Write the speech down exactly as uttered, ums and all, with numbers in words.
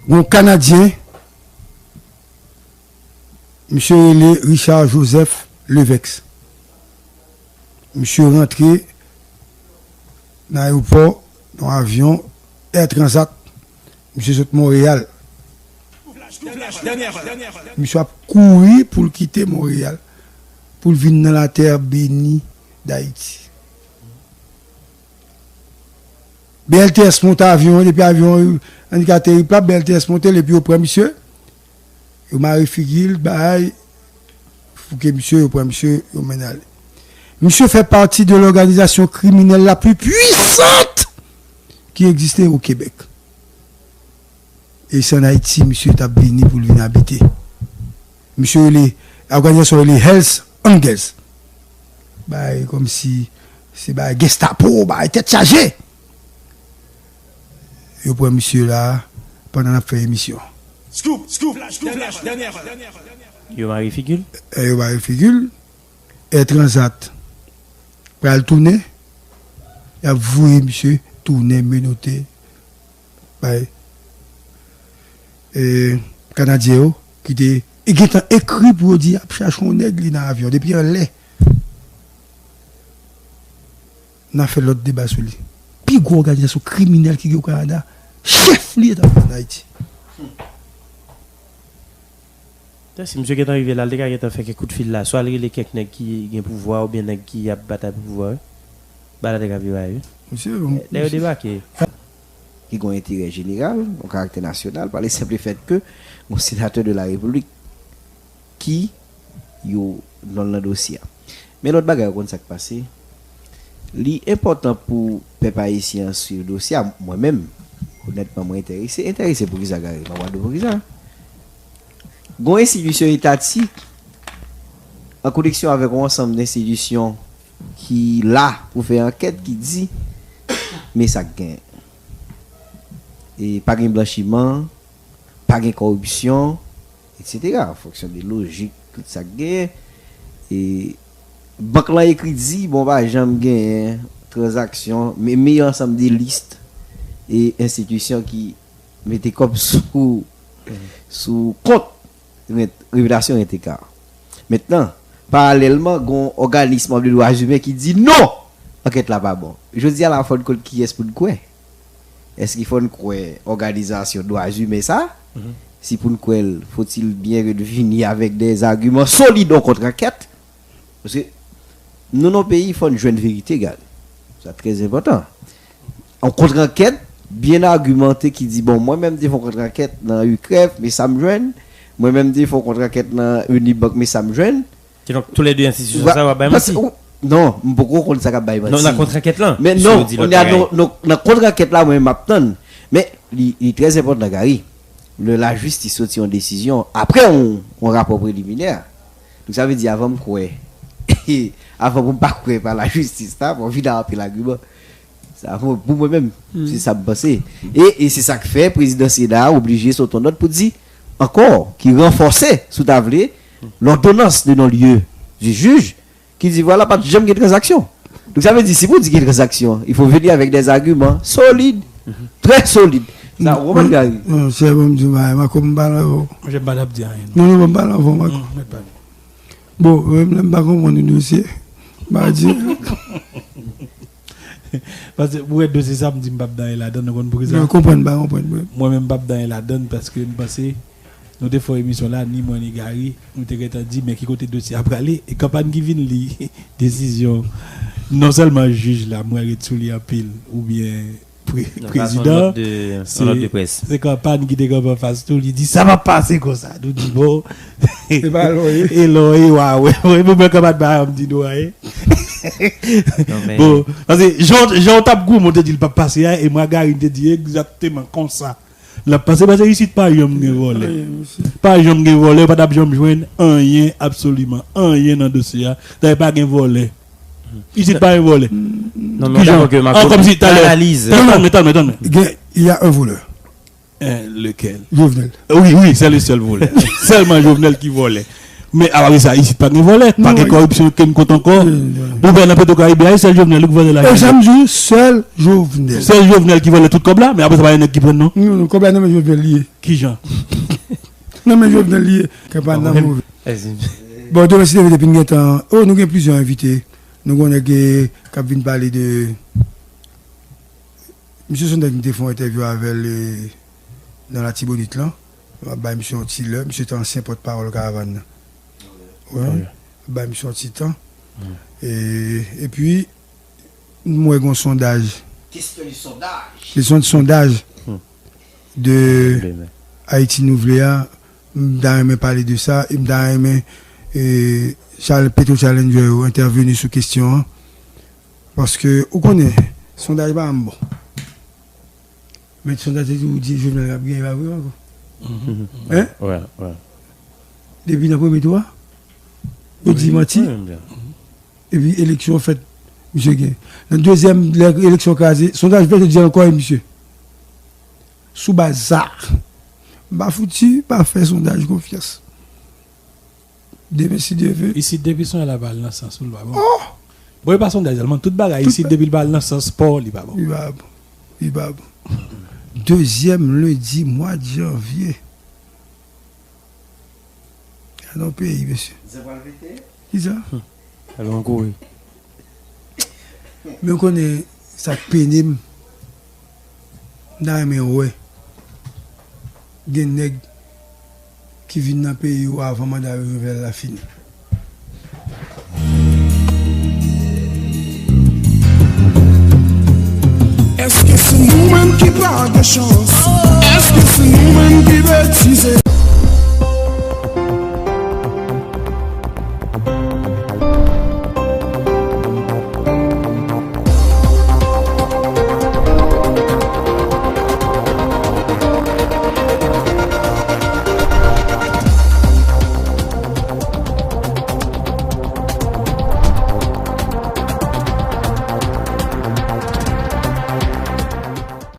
Gon Kanadyen, misye rele Richard Joseph Levex. Misye rantre nan ayewopò, nan avyon Air Transat. Misye sot Monreyal. Misye ap kouri pou l kite Monreyal, pou l vin nan latè beni Dayiti. B L T S monte avyon an, depi avyon an, an ateri plat, B L T S monte l, epi yo pran misye, yo mare figi l, bay, fouke misye, yo pran misye, yo mennen ale. Misye fè pati de lòganizasyon kriminèl la pli pwisant ki egziste o Kebèk. E se ann Ayiti misye t ap vini pou l vin abite. Misye rele, òganizasyon rele Hells Angels. Bay kòmsi se bay Gestapo, bay tèt chaje. Yo pran misye la pandan l ap fè emisyon. Scoop, scoop, flash, flash, dènyè. Yo mare figi l. E yo mare figi l. Air Transat pral tounen. Y ap voye misye tounen menote bay e, Kanadyen yo ki te e gentan ekri pou yo di y ap chache yon nèg li nan avyon depi anlè. N a fè lòt deba sou li. Pi gwo òganizasyon kriminèl ki gen o Kanada, chèf li e t ap ann Ayiti. Tè, si misye gentan rive la, li te ka gentan fè kèk kout fil la. Swa li rele kèk nèg ki gen pouvwa oubyen nèg ki ap batay pou pouvwa, wi. Bagay la te ka vire, wi. Misye, lè yo debake. Ki gen yon enterè jeneral, yon karaktè nasyonal, pa le senp fèt ke yon senatè de la repiblik ki yo non l nan dosye a. Men lòt bagay, ou konn sa k pase? Li enpòtan pou pèp ayisyen an swiv dosye a. Mwen menm, onètman, mwen enterese. Enterese poukisa, Gary? Mwen ap gade poukisa. Gon enstitisyon etatik an koneksyon avèk yon ansanm d enstitisyon ki la pou fè ankèt, ki di, men sa k genyen. E pa gen blanchiman, pa gen kòripsyon, etsetera. An fonksyon de lojik, tout sa k genyen. E bank lan ekri di, bon, pa janm genyen tranzaksyon, men, men ansanm de lis e enstitisyon ki mete kòb sou, sou kont Revelasyon Rent-A. Mentnan, paralèlman, gon òganis de dwa imen ki di non! Ankèt la pa bon. Jodi a la, fò n konn kiyès pou n kwè. Èske fò n kwè òganizasyon dwa imen sa? Si pou n kwè l, faut-il bien vini avec des arguments solides, yon kont-ankèt? Paske nou nan yon peyi, fò n jwenn verite, gade. Sa trè enpòtan. Yon kont-ankèt byen agimante ki di, bon, mwen menm m te fè yon kont-ankèt nan UCREF, men sa m jwenn. Mwen menm m te fè yon kont-ankèt nan Unibank, men sa m jwenn. Kidonk, toulède enstitisyon sa yo ap bay manti? Non, m poko konn sa k ap bay manti. Non, nan kont-ankèt lan. Men non, kounye a, non, nan kont-ankèt la, mwen menm m ap tann. Men li, li trè enpòtan, Gary, lè lajistis soti yon desizyon, apre yon, yon rapò preliminè. Donk, sa vle di, avan m kwè, avan pou m pa kwè pa lajistis la, fò m vin ak anpil agiman. Sa, pou, pou mwen menm, se sa m panse. E, e se sa k fè prezidan Sena a oblije sot yon nòt pou di, ankò, ki ranfòse, si w ta vle, lòdonans de non-lye di jij, ki di, vwala, pa t janm gen tranzaksyon. Donk, sa vle di, si pou di gen tranzaksyon, il faut venir avec des arguments solides, très solides. Sa, ou konprann, Gary? Non, chè, ban m di w bagay, Marco, m pa nan vò. Mwen, m pa t ap di anyen, non. Non, non, ban m pale anvan, Marco. Mwen pa. Bon, mwen menm, lè m pa konprann yon dosye, m pa di. Paske pou wè dosye sa, m di m p ap danye ladann, ou konn poukisa? Mwen konprann, m pa konprann, mwen. Mwen menm, m p ap danye ladann, paske m panse, nou te fè emisyon la, ni mwen, ni Gary, nou te gentan di, men ki kote dosye a prale, e kanpay ki vin li desizyon, non sèlman jij la, mwen ret sou li anpil, oubyen pre-, prezidan, se kanpay ki te kanpe anfas tou, li di, sa p ap pase konsa. Nou di, bon, e lò e wa, wè, wè, mwen, mwen, kanpay pa janm di nou anyen. Bon, paske jan, jan w t ap goumen, w te di l p ap pase a, e mwen, Gary, m te di egzakteman konsa. L ap pase, paske isit pa janm gen vòlè. Pa janm gen vòlè, yo pa t ap janm jwenn anyen, absoliman anyen nan dosye a. Dayè, pa gen vòlè. Isit pa gen vòlè. Non, men kijan? An, kòmsi talè. Tann mwen, tann mwen, tann mwen. Gen, il y a un voleur. Eh, lequel? Jovenel. Oui, oui, c'est le seul voleur. Sèlman Jovenel ki vòlè. Men apre sa, isit pa gen vòlè, pa gen kòripsyon ke n kont ankò. Ou wè nan Petro Caribe a, sèl Jovenel ki vòlè lajan. E sa m di w, sèl Jovenel. Sèl Jovenel ki vòlè tout kòb la, men apre sa pa gen nèg ki pran non. Non, non, kòb la nan men Jovenel li ye. Kijan? Nan men Jovenel li ye. Kè pa nan move. Bon, demen si Dye vle depi n gen tan. Oh, nou gen plizyè envite. Nou gen yon nèg k ap vin pale de Misye Sondaj, m te fè yon entèvyou avè l nan Latibonit lan. M ap bay misye yon ti lè. Misye te ansyen pòtpawòl karavàn nan. Wi. M ap bay misye yon ti tan. E, epi, m wè gen yon sondaj. Kesyon de sondaj. Kesyon de sondaj de Ayiti Nou Vle a. M ta renmen pale de sa. E m ta renmen, e, Petro Challenger yo entèveni sou kesyon an. Paske, ou konnen, sondaj pa janm bon. Men sondaj te toujou di Jovenel ap genyen, pa vre ankò? Hein? Depi nan premye tou a, yo di manti. Epi eleksyon fèt, misye gen. Nan dezyèm, lè eleksyon kraze, sondaj fèt, yo di ankò e misye. Sou baz sa, m pa fouti pa fè sondaj konfyans. Demen, si Dye vle. Isit, depi son la pa al nan sans ou, li pa bon. Oh! Bon, e pa sondaj sèlman, tout bagay isit, depi l pa al nan sans pa w, li pa bon. Li pa bon. Li pa bon. Dezyèm lendi mwa de janvye. Gade yon peyi, mesye. Kisa? Alon kouri. Men w konnen sa k pene m, m ta renmen wè gen nèg ki vin nan peyi yo avan manda Jovenel la fini. Èske se nou menm ki pa gen chans? Èske se nou menm ki betize?